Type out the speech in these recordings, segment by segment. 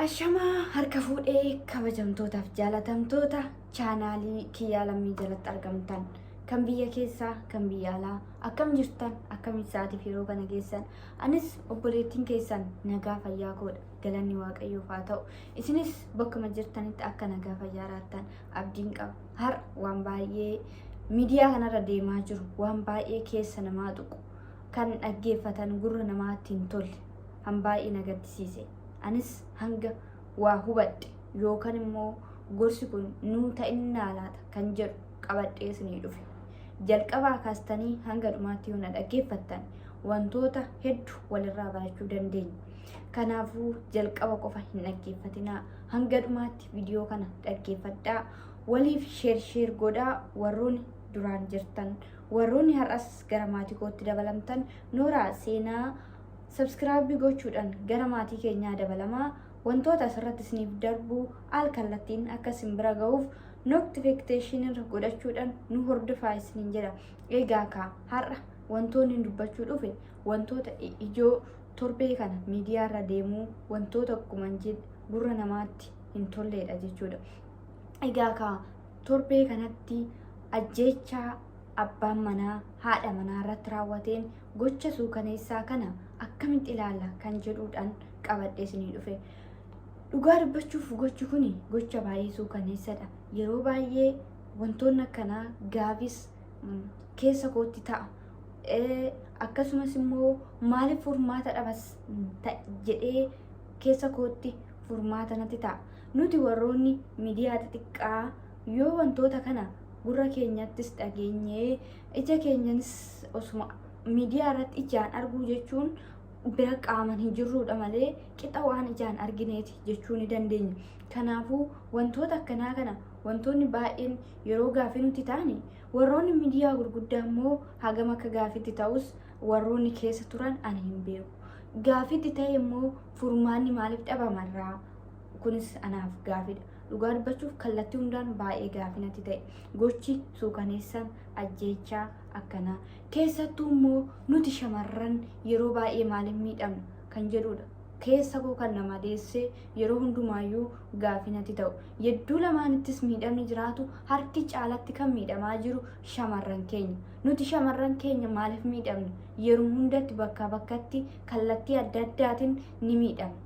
Ashamaa harka fuudhee kabajamtootaaf jaalatamtoota chaanaalii Kiyyaa Lammii jalatti argamtan kan biyya keessaa kan biyya alaa akkam jirtan, akkamitti sa'aatiif yeroo kana geessan? Anis obboleettiin keessan nagaa fayyaa koodha, galanni Waaqayyoof haa ta'u. Isinis bakkuma jirtanitti akka nagaa fayyaa raattan abdiin qaba. Har'a waan baay'ee miidiyaa kanarra deemaa jiru, waan baay'ee keessa namaa tuqu, kan dhaggeeffatan gurra namaatti hin tolle, kan baay'ee na gaddisiise, anis hanga waa hubadhe yookaan immoo gorsi kun nuu ta'innaa laata kan jedhu qabadhee isinii dhufe. Jalqabaa kaastanii hanga dhumaatti yoo na dhaggeeffattan wantoota hedduu walirraa barachuu dandeenya. Kanaafuu jalqaba qofa hin dhaggeeffatinaa, hanga dhumaatti viidiyoo kana dhaggeeffadhaa. Waliif sheer sheer godhaa. Warroonni duraan jirtan, warroonni har'as gara maatii kootti dabalamtan, nooraa seenaa Subscribe gochuudhaan gara maatii keenyaa dabalamaa. Wantoota asirratti isiniif darbu al kallattiin akka isin bira ga'uuf notification irra godhachuudhaan nu hordofaa isiniin jedha. Egaa kaa har'a wantoonni dubbachuu dhufe wantoota ijoo torbee kana miidiyaa irra deemuu, wantoota akkuma gurra namaatti hin tolleedha jechuudha. Egaa kaa torbee kanatti ajjeechaa abbaan manaa haadha manaa irratti raawwateen gocha suukaneessaa kana akkamitti ilaalla kan jedhuudhaan qabadhee isinii dhufe. Dhugaa dubbachuuf gochi kun gocha baay'ee suukaneessadha. Yeroo baay'ee wantoonni akkanaa gaafis keessa kootti ta'a. Akkasumas immoo maaliif furmaata dhabas jedhee keessa kootti furmaata natti ta'a. Nuti warroonni miidiyaa xixiqqaa yoo wantoota kana gurra keenyattis dhageenyee ija keenyanis osuma miidiyaa irratti ijaan arguu jechuun bira qaaman hin jirruudha malee qixa waan ijaan argineeti jechuu ni dandeenya. Kanaafuu wantoota akkanaa kana wantoonni baay'een yeroo gaafii nuti taane, warroonni miidiyaa gurguddaa immoo hagam akka gaafiitti ta'us warroonni keessa turan ani hin beeku. Gaafiitti ta'e immoo furmaanni maaliif dhabamarraa, kunis anaaf gaafiidha. Dhugaa dubbachuuf kallattii hundaan baay'ee gaafii natti ta'e. Gochi suukaneessaan ajjeechaa akkanaa. Keessattuu immoo nuti shamarran yeroo baay'ee maaliif miidhamna kan jedhudha. Keessa koo kan nama deessee yeroo hundumaayyuu gaafii natti ta'u. Yedduu lamaanittis miidhamni jiraatu harki caalatti kan miidhamaa jiru shamarran keenya. Nuti shamarran keenya maaliif miidhamna? Yeroo hundatti bakkaa bakkatti kallattii adda addaatiin ni miidhamna.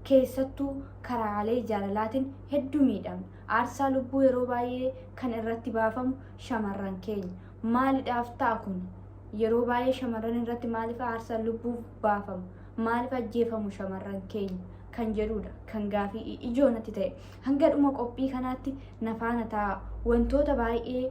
Keessattuu karaalee jaalalaatiin hedduu miidhamna. Aarsaa lubbuu yeroo baay'ee kan irratti baafamu shamarran keenya. Maalidhaaf ta'a kun? Yeroo baay'ee shamarran irratti maaliif aarsaan lubbuu baafamu? Maaliif ajjeefamu shamarran keenya? Kan jedhudha kan gaafii ijoo natti ta'e. Hanga dhuma qophii kanaatti na faana ta'a. Wantoota baay'ee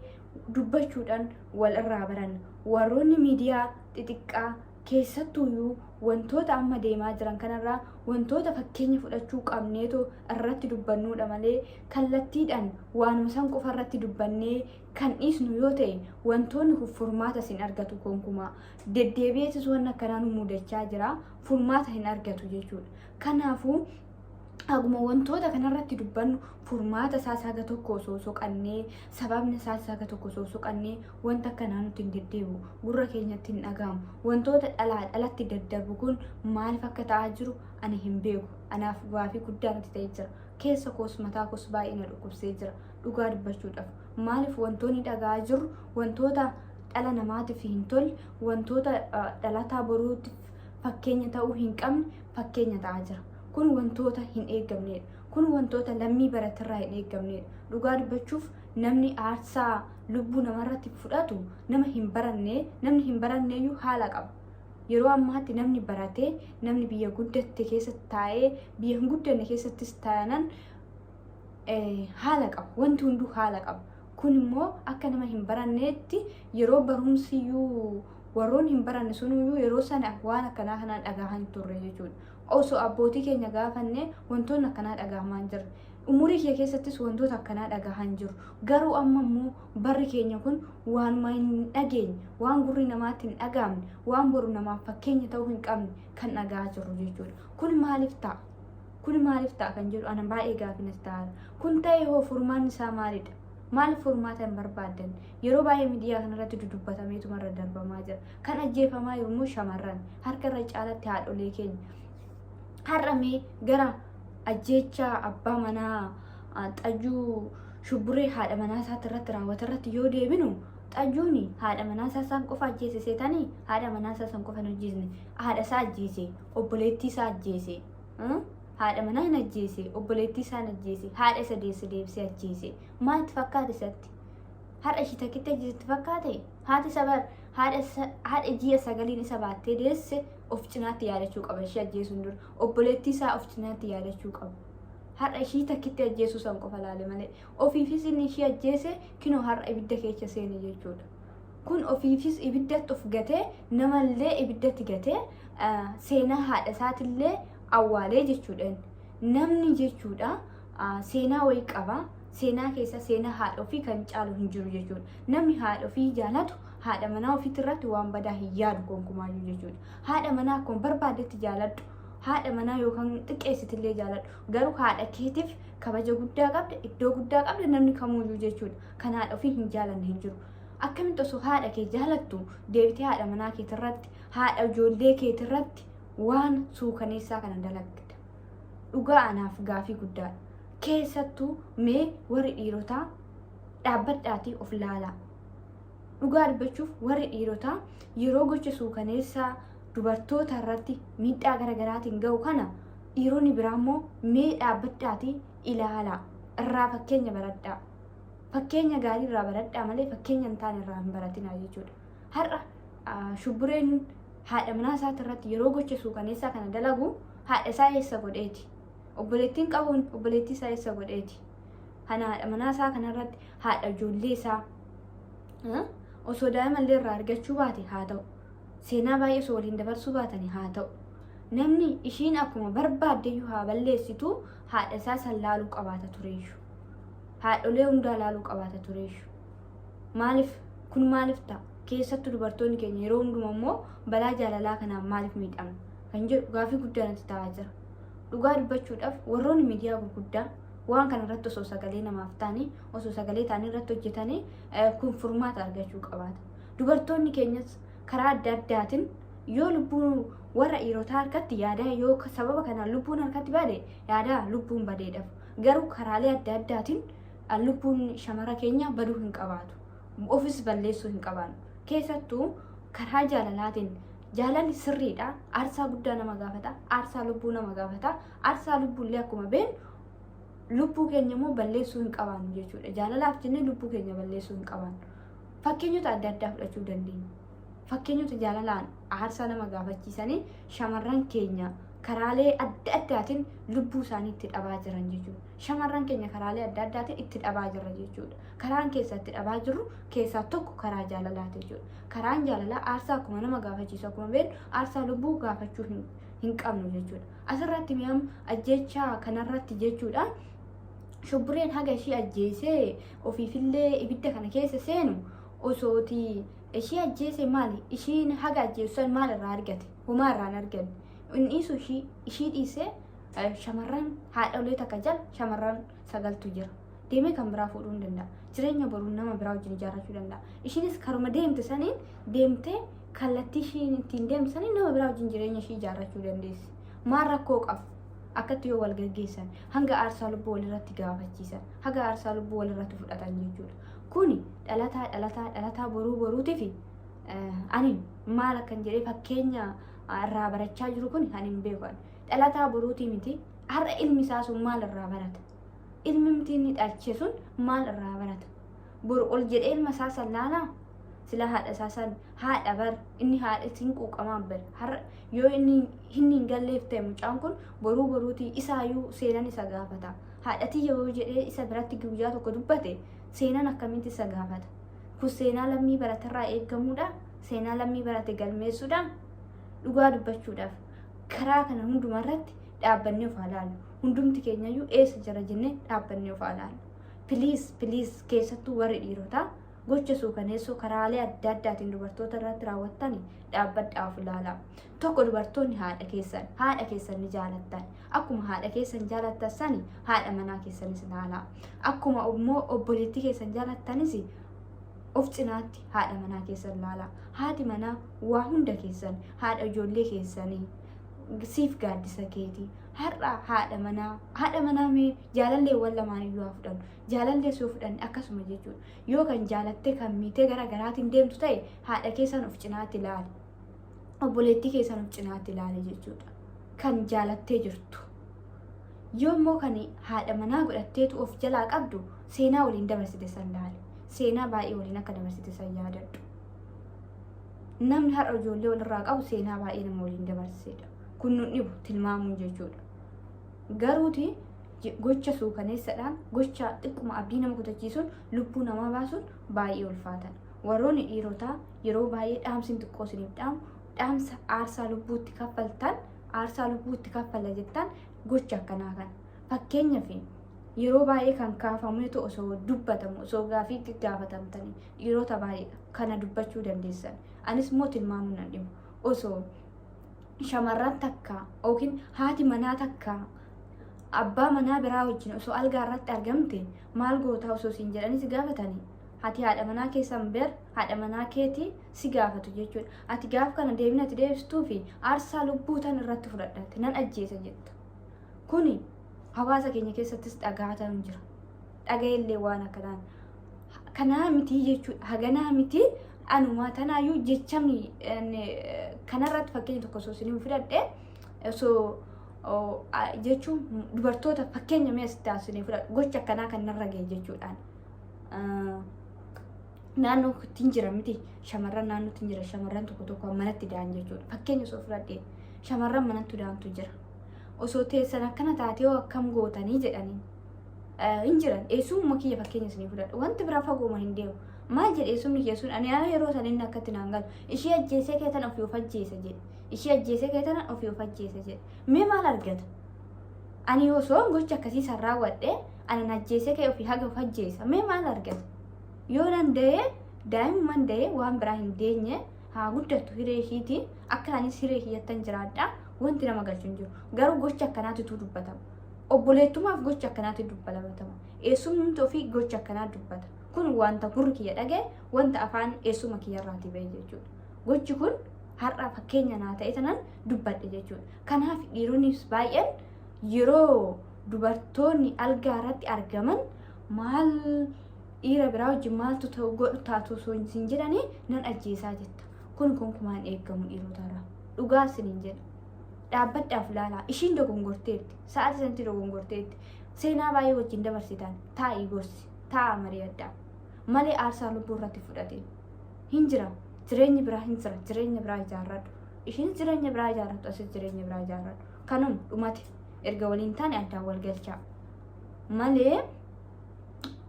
dubbachuudhaan wal irraa baranna. Warroonni miidiyaa xixiqqaa keessattuuyyuu wantoota amma deemaa jiran kanarraa wantoota fakkeenya fudhachuu qabneetoo irratti dubbannuudha malee kallattiidhaan waanuma san qofa irratti dubbannee kan dhiisnu yoo ta'e wantoonni kun furmaata hin argatu gonkumaa. Deddeebi'eetis waan akkanaa nu mudachaa jira, furmaata hin argatu jechuudha. Kanaafuu haguma wantoota kanarratti dubbannu furmaata isaas haga tokko osoo soqannee, sababni isaas haga tokko osoo soqannee, wanta akkanaa nutti hin deddeebi'u, gurra keenyatti hin dhaga'amu. Wantoota dhalaa dhalatti daddarbu kun maaliif akka ta'aa jiru ani hin beeku. Anaaf gaafii guddaa natti ta'ee jira. Keessa koos mataa koos baay'ee na dhukkubsee jira. Dhugaa dubbachuudhaaf maaliif wantoonni dhaga'aa jirru wantoota dhala namaatiif hin tolle, wantoota dhalataa boruutiif fakkeenya ta'uu hin qabne fakkeenya ta'aa jira. Kun wantoota hin eeggamnedha. Kun wantoota lammii baratirraa hin eeggamnedha. Dhugaa dubbachuuf namni aarsaa lubbuu namarratti fudhatu nama hin baranne, namni hin baranneeyyuu haala qaba. Yeroo ammaatti namni baratee, namni biyya guddatte keessatti taa'ee, biyya hin guddanne keessattis taanan haala qaba. Wanti hunduu haala qaba. Kun immoo akka nama hin baranneetti yeroo barumsiyyuu warroonni hin baranne sunuyyuu yeroo sana waan akkanaa kanaan dhagahaa hin turre jechuudha. Osoo abbootii keenya gaafanne wantoonni akkanaa dhagahamaa hin jirre. Umurii kee keessattis wantoota akkanaa dhagahaa hin jiru. Garuu amma immoo barri keenya kun waanuma hin dhageenye, waan gurri namaatti hin dhagahamne, waan boru namaaf fakkeenya ta'uu hin qabne kan dhagahaa jirru jechuudha. Kun maaliif ta'a? Kun maaliif ta'a kan jedhu ana baay'ee gaafii natti ta'aara. Kun ta'e hoo furmaanni isaa maalidha? Maaliif furmaata hin barbaaddan? Yeroo baay'ee miidiyaa kanarratti dudubbatameetuma irra darbamaa jira. Kan ajjeefamaa jiru immoo shamarran, harka irra caalatti haadholee keenya. Har'a mee gara Ajjeechaa abbaa manaa Xajjuu Shubburee haadha manaa isaatti irratti raawwate irratti yoo deebinu Xajjuun haadha manaa isaa isaan qofa ajjeese seetanii haadha manaa isaa san qofa hin ajjeesne haadha isaa ajjeese obboleettii isaa ajjeese haadha manaa hin ajjeese obboleettii isaa hin ajjeese haadha isa deesse deebisee ajjeese maal itti fakkaate isatti Har'a ishii takkitti ajjeesetti fakkaate haati isa bar haadha ji'a sagaliin isa baattee deesse of cinaatti yaadachuu qaba ishii ajjeesuun dura obboleettii isaa of cinaatti yaadachuu qaba. Har'a ishii takkitti ajjeesuu san qofa laale malee ofiifis inni ishii ajjeese kinoo har'a ibidda keessa seene jechuudha. Kun ofiifis ibiddatti of gatee namallee ibiddatti gatee seenaa haadha isaatillee awwaalee jechuudha. Namni jechuudha seenaa wayii qaba. Seenaa keessa seenaa haadha ofii kan caalu hin jiru jechuudha. Namni haadha ofii jaalatu haadha manaa ofiitti irratti waan badaa hin yaadu gonkumaayyuu jechuudha. Haadha manaa akkuma barbaadetti jaaladhu. Haadha manaa yookaan xiqqeessitillee jaaladhu. Garuu haadha keetiif kabaja guddaa qabda, iddoo guddaa qabda namni kamuyyuu jechuudha. Kan haadha ofii hin jaalanne hin jiru. Akkamitti osoo haadha kee jaalattu deebitee haadha manaa keetirratti, haadha ijoollee keetirratti waan suukaneessaa kana dalagda. Dhugaa anaaf gaafii guddaadha. Keessattuu mee warri dhiirotaa dhaabbadhaatii of laalaa. Dhugaa dubbachuuf warri dhiirotaa yeroo gocha suukaneessaa dubartoota irratti miidhaa gara garaatiin ga'u kana dhiironni biraa immoo mee dhaabbadhaatii ilaalaa. Irraa fakkeenya baradhaa. Fakkeenya gaarii irraa baradhaa malee fakkeenya hin taane irraa hin baratinaa jechuudha. Har'a Shubbureen haadha manaa isaati irratti yeroo gocha suukaneessaa kana dalagu haadha isaa eessa godheeti? Obboleettiin qabuun obboleettii isaa eessa godheeti? Kana haadha manaa isaa kanarratti haadha ijoollee isaa osoo daa'ima illee irraa argachuu baate haa ta'u. Seenaa baay'ee osoo waliin dabarsuu baatanii haa ta'u. Namni ishiin akkuma barbaaddeyyuu haa balleessitu haadha isaa san laaluu qabaata tureeyyu. Haadholee hundaa laaluu qabaata tureeyyu. Maaliif kun maaliif ta'a? Keessattuu dubartoonni keenya yeroo hundumaa immoo balaa jaalalaa kanaan maaliif miidhamna? Kan jedhu gaafii guddaa natti ta'aa jira. Dhugaa dubbachuudhaaf warroonni miidiyaa gurguddaa waan kana irratti osoo sagalee namaaf ta'anii osoo sagalee ta'anii irratti hojjetanii kun furmaata argachuu qabaata. Dubartoonni keenyas karaa adda addaatiin yoo lubbuun warra dhiirotaa harkatti yaadaa yoo sababa kanaan lubbuun harkatti bade yaadaa lubbuun badeedhaaf garuu karaalee adda addaatiin lubbuun shamara keenya baduu hin qabaatu. Ofis balleessuu hin qabaannu. Keessattuu karaa jaalalaatiin jaalalli sirriidha. Aarsaa guddaa nama gaafata. Aarsaa lubbuu nama gaafata. Aarsaa lubbuullee akkuma beeknu lubbuu keenya immoo balleessuu hin qabaannu jechuudha. Jaalalaaf jennee lubbuu keenya balleessuu hin qabaannu. Fakkeenyota adda addaa fudhachuu dandeenya. Fakkeenyota jaalalaan aarsaa nama gaafachiisanii shamarran keenya karaalee adda addaatiin lubbuu isaanii itti dhabaa jiran jechuudha. Shamarran keenya karaalee adda addaatiin itti dhabaa jirra jechuudha. Karaan keessaa itti dhabaa jirru keessaa tokko karaa jaalalaati jechuudha. Karaan jaalalaa aarsaa akkuma nama gaafachiisu akkuma beeknu aarsaa lubbuu gaafachuu hin qabnu jechuudha. Asirratti mi'am ajjeechaa kanarratti jechuudha. Shubbureen haga ishii ajjeesee ofiifillee ibidda kana keessa seenu osooti ishii ajjeese maali? Ishiin haga ajjeesu san maal irraa argate? Homaa irraa hin arganne. Inni dhiisu ishii dhiisee shamarran haadholee takka jala shamarran sagaltu jira. Deemee kan biraa fuudhuu hin danda'a. Jireenya boruu nama biraa wajjin ijaarrachuu danda'a. Ishiinis karuma deemte saniin deemtee kallattii ishiin ittiin deemte saniin nama biraa wajjin jireenya ishii ijaarrachuu dandeessi. Maal rakkoo qabu? Akkatti yoo wal gaggeessan hanga aarsaa lubbuu walirratti gaafachiisan haga aarsaa lubbuu walirratti fudhatan jechuudha. Kuni dhalataa dhalataa dhalataa boruu boruutifi ani maal akkan jedhee fakkeenya irraa barachaa jiru kun ani hin beeku. Dhalataa boruutii miti har'a ilmi isaa sun maal irraa barata? Ilmi miti inni dhalche sun maal irraa barata? Boru ol jedhee ilma isaa san laalaa? Sila haadha isaa san haadha bar inni haadha isin quuqamaa bar har'a yoo inni inni hin galleef ta'e mucaan kun boruu boruutii isaayyuu seenan isa gaafata. Haadha tiyya yoo jedhee isa biratti guyyaa tokko dubbate seenan akkamitti isa gaafata? Kun seenaa lammii baraterraa eeggamuudha? Seenaa lammii barate galmeessuudha? Dhugaa dubbachuudhaaf karaa kana hundumarratti dhaabbannee of haa laallu. Hundumti keenyayyuu eessa jira jennee dhaabbannee of haa laallu. Please please keessattuu warri dhiirotaa gocha suukaneessoo karaalee adda addaatiin dubartoota irratti raawwattani dhaabbadhaa of ilaalaa. Tokko dubartoonni haadha keessan haadha keessan ni jaalattan. Akkuma haadha keessan jaalattan sani haadha manaa keessanis ilaalaa. Akkuma immoo obboleettii keessan jaalattanis of cinaatti haadha manaa keessan ilaalaa. Haati manaa waa hunda keessan haadha ijoollee keessanii Siif gaaddisa keeti. Har'a haadha manaa, haadha manaa mee jaalalleewwan lamaan iyyuu haa fudhannu. Jaalallee soo fudhanne akkasuma jechuudha. Yoo kan jaalattee kan miitee gara garaatiin deemtu ta'e haadha keessan of cinaatti ilaali. Obboleettii keessan of cinaatti ilaali jechuudha. Kan jaalattee jirtu. Yoo immoo kan haadha manaa godhatteetu of jalaa qabdu seenaa waliin dabarsite san laali. Seenaa baay'ee waliin akka dabarsite san yaadadhu. Namni har'a ijoollee walirraa qabu seenaa baay'ee nama waliin dabarsedha. Kun nun dhibu tilmaamuun jechuudha. Garuuti gocha suukaneessadhaan gocha xiqquma abdii nama kutachiisuun lubbuu namaa baasuun baay'ee ulfaatadha. Warroonni dhiirotaa yeroo baay'ee dhaamsiin xiqqoo isiniif dhaamu dhaamsa aarsaa lubbuutti kaffaltan aarsaa lubbuutti kaffalla jettan gocha akkanaa kana. Fakkeenyaaf yeroo baay'ee kan kaafameetu osoo dubbatamu osoo gaafii gaafatamtanii dhiirota baay'eedha kana dubbachuu dandeessan. Anis immoo tilmaamuu nan dhibu. Osoo shamarran takka yookiin haati manaa takka abbaa manaa biraa wajjin osoo algaa irratti argamte maal gootaa osoo siin jedhanii si gaafatanii ati haadha manaa keessan ber haadha manaa keetii si gaafatu jechuudha. Ati gaaf kana deebina ati deebistuu fi aarsaa lubbuu tan irratti fudhadhatte nan ajjeesa jetta. Kuni hawaasa keenya keessattis dhagaa ta'uun jira. Dhaga'ellee waan akkanaan kanaa mitii jechuudha. Haganaa mitii anumaa tanaayyuu jechamni kanarratti fakkeenya tokko osoo isin fudhadhe osoo jechuun dubartoota fakkeenya mee asitti isin fudhadhu gocha akkanaa kan narra ga'e jechuudhaan. Naannoo ittiin jira miti shamarran naannoo ittiin jira shamarran tokko tokko manatti da'an jechuudha. Fakkeenya osoo fudhadhe shamarran manatti da'antu jira. Osoo teessan akkana taatee hoo akkam gootanii jedhanii. Hin jiran eessumuma kiyya fakkeenya isinii fudhadha. Wanti biraa fagooma hin deemu. Maal jedhe eessumni kiyya sun ani yeroo san inni akkatti naan galu. Ishee ajjeesee kee tan ofii of ajjeesa jedhe. Ishee ajjeesee kee tan ofii of ajjeesa jedhe. Mee maal argata? Ani osoo gocha akkasii san raawwadhe ani ajjeesee kee ofii haga of ajjeesa. Mee maal argata? Yoo danda'e daa'imman da'e waan biraa hin deenye haa guddattu hiree ishiitiin akka anis hiree kiyyattan jiraadha wanti nama galchu hin jiru. Garuu gocha akkanaatitu dubbatama. Obboleettumaaf gocha akkanaatti dubbatama. Eessumni ofii gocha akkanaa dubbata. Kun wanta gurri kiyya dhagaye wanta afaan eessuma kiyyarraati ba'e jechuudha. Gochi kun har'a fakkeenya naa ta'e tanan dubbadhe jechuudha. Kanaaf dhiironnis baay'een yeroo dubartoonni algaa irratti argaman maal dhiira biraa wajjin maaltu ta'u godhu taatu osoo hin jedhanii nan ajjeesaa jetta. Kun gonkumaan eeggamu dhiirotarraa. Dhugaa isiniin jedha. Dhaabbadhaaf ilaalaa. Ishiin dogongorteetti. Sa'aatii sanatti dogongorteetti. Seenaa baay'ee wajjin dabarsitan. Taa'ii gorsi. Taa'aa mari'adhaa. Malee aarsaa lubbuu irratti fudhateen. Hin jira. Jireenyi biraa hin jira. Jireenya biraa ijaarradhu. Ishiin jireenya biraa ijaarrattu asis jireenya biraa ijaarradhu. Kanuma dhumate. Erga waliin taane addaan wal galchaa. Malee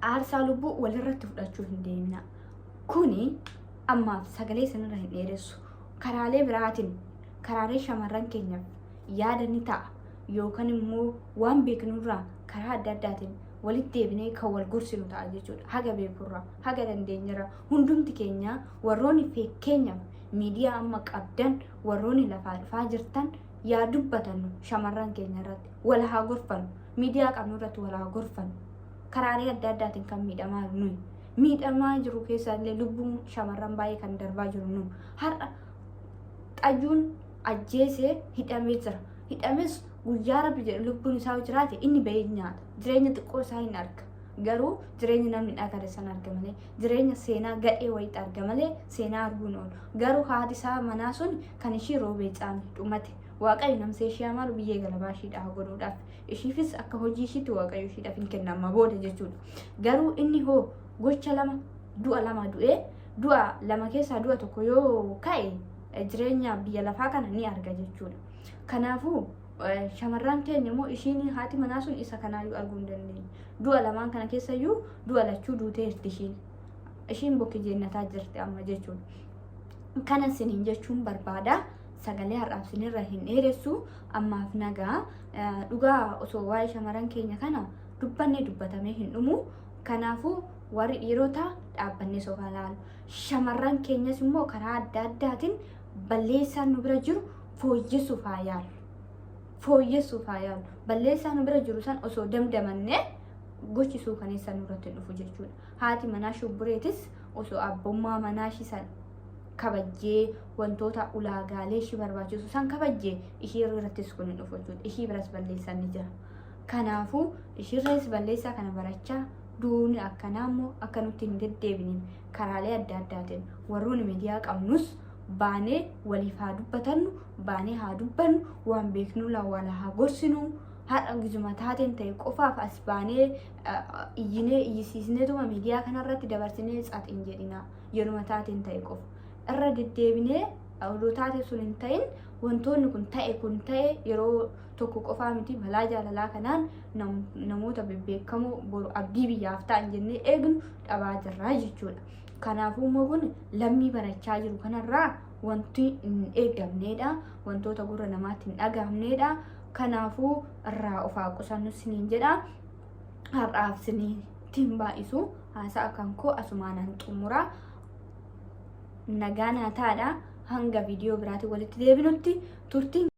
aarsaa lubbuu walirratti fudhachuu hin deemina. Kuni ammaaf sagalee sanarra hin dheeressu. Karaalee biraatiin karaalee shamarran keenyaaf yaada ni ta'a yookaan immoo waan beeknurraa karaa adda addaatiin walitti deebinee kan wal gorsinu ta'a jechuudha. Haga beekurraa, haga dandeenyerraa hundumti keenya warroonni fakkeenyaaf miidiyaa amma qabdan warroonni lafaa dhufaa jirtan yaa dubbatannu shamarran keenya irratti wal haa gorfannu miidiyaa qabnu irratti wal haa gorfannu karaalee adda addaatiin kan miidhamaa jiru nuyi. Miidhamaa jiru keessaa illee lubbuun shamarran baay'ee kan darbaa jiru nu. Har'a xayyuun ajjeesee hidhamee jira. Hidhames guyyaa rabbi jedhe lubbuun isaa yoo jiraate inni bahee nyaata. Jireenya xiqqoo isaa hin arga. Garuu jireenya namni hin agarre sana arga malee jireenya seenaa gadhee wayiitti arga malee seenaa arguun oolu. Garuu haati isaa manaa sun kan ishii roobee caame dhumate. Waaqayyo namsee ishee amaaru biyyee galabaa ishiidhaa godhuudhaaf. Ishiifis akka hojii ishiitti Waaqayyo ishiidhaaf hin kenna amma booda jechuudha. Garuu inni hoo gocha lama du'a lama du'ee du'a lama keessaa du'a tokko yoo ka'e jireenya biyya lafaa kana ni arga jechuudha. Kanaafuu shamarran keenya immoo ishiin haati manaa sun isa kanaayyuu arguu hin dandeenye. Du'a lamaan kana keessayyuu du'a lachuu duuteerti ishiin. Ishiin bokki jeennataa jirti amma jechuudha. Kana isiniin jechuun barbaada. Sagalee har'aaf isinirra hin dheeressu. Ammaaf nagaa. Dhugaa osoo waa'ee shamarran keenya kana dubbannee dubbatamee hin dhumu. Kanaafuu warri dhiirotaa dhaabbannee sobaa laalu. Shamarran keenyas immoo karaa adda addaatiin balleessaan nu bira jiru fooyyessuuf haa yaalu. Fooyyessuuf haa yaalu. Balleessaa nu bira jiru san osoo damdamannee gochi suukaneessa nurratti hin dhufu jechuudha. Haati manaa shubbureetis osoo abbummaa manaa ishii san kabajjee wantoota ulaagaalee ishii barbaachisu san kabajjee ishii irrattis kun hin dhufu jechuudha. Ishii biras balleessan ni jira. Kanaafuu ishiirras balleessaa kana barachaa duuni akkanaa immoo akka nutti hin deddeebiniif karaalee adda addaatiin warroonni miidiyaa qabnus baanee waliif haa dubbatannu, baanee haa dubbannu, waan beeknu wal haa gorsinu. Har'a gizuma taateen ta'e qofaaf as baanee iyyinee iyyisiisneetuma miidiyaa kanarratti dabarsinee tsax hin jedhina. Yeruma taateen ta'e qofa. Irra deddeebinee odoo taatee sun hin ta'in wantoonni kun ta'e kun ta'e yeroo tokko qofaa miti balaa jaalalaa kanaan namoota bebbeekamoo boru abdii biyyaaf ta'an jennee eegnu dhabaa jirra jechuudha. Kanaafuu immoo kun lammii barachaa jiru kanarraa wanti hin eegamneedha. Wantoota gurra namaatti hin dhagahamneedha. Kanaafuu irraa of haa qusannu siniin jedha. Har'aaf sinitti hin baay'isu. Haasa'a kan koo asumaanan xumura. Nagaa naa taadha. Hanga viidiyoo biraatiin walitti deebinutti turtiin.